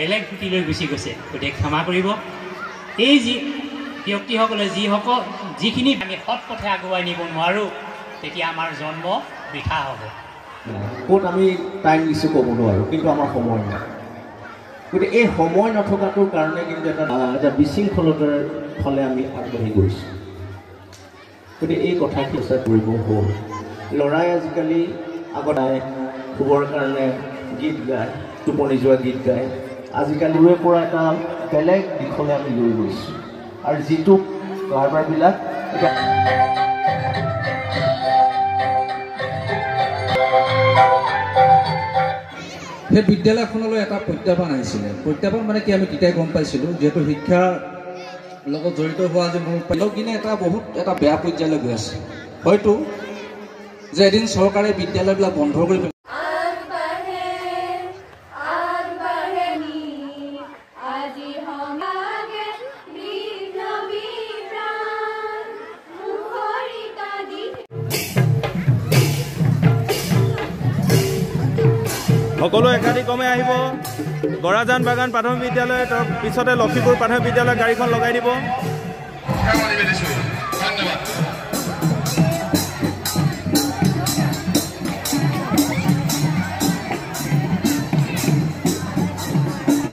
বেলেগ সুতিলৈ গুচি গৈছে। গতিকে ক্ষমা কৰিব, এই যি ব্যক্তিসকলে যিসকল যিখিনি আমি সৎ পথে আগুৱাই নিব নোৱাৰোঁ, তেতিয়া আমাৰ জন্ম বৃথা হ'ব। ক'ত আমি টাইম দিছোঁ ক'ব নোৱাৰোঁ, কিন্তু আমাৰ সময় নাই। গতিকে এই সময় নথকাটোৰ কাৰণে কিন্তু এটা বিশৃংখলতাৰ ফালে আমি আগবাঢ়ি গৈছোঁ। গতিকে এই কথাখিনি চেষ্টা কৰিব হ'ল। ল'ৰাই আজিকালি আগত শুবৰ কাৰণে গীত গায়, টোপনি যোৱা গীত গায়। আজিকালিৰে পৰা এটা বেলেগ দিশলৈ আমি লৈ গৈছোঁ আৰু যিটো কাৰবাৰবিলাক এতিয়া সেই বিদ্যালয়খনলৈ এটা প্ৰত্যাহ্বান আহিছিলে। প্ৰত্যাহ্বান মানে কি, আমি তেতিয়াই গম পাইছিলোঁ, যিহেতু শিক্ষাৰ লগত জড়িত হোৱা যে মোৰ দিনে এটা বহুত এটা বেয়া পৰ্যায়লৈ গৈ আছে। হয়তো যে এদিন চৰকাৰে বিদ্যালয়বিলাক বন্ধ কৰি সকলো একাদিক্ৰমে আহিব। গড়াজান বাগান প্ৰাথমিক বিদ্যালয়, তাৰ পিছতে লক্ষীপুৰ প্ৰাথমিক বিদ্যালয় গাড়ীখন লগাই দিব। ধন্যবাদ।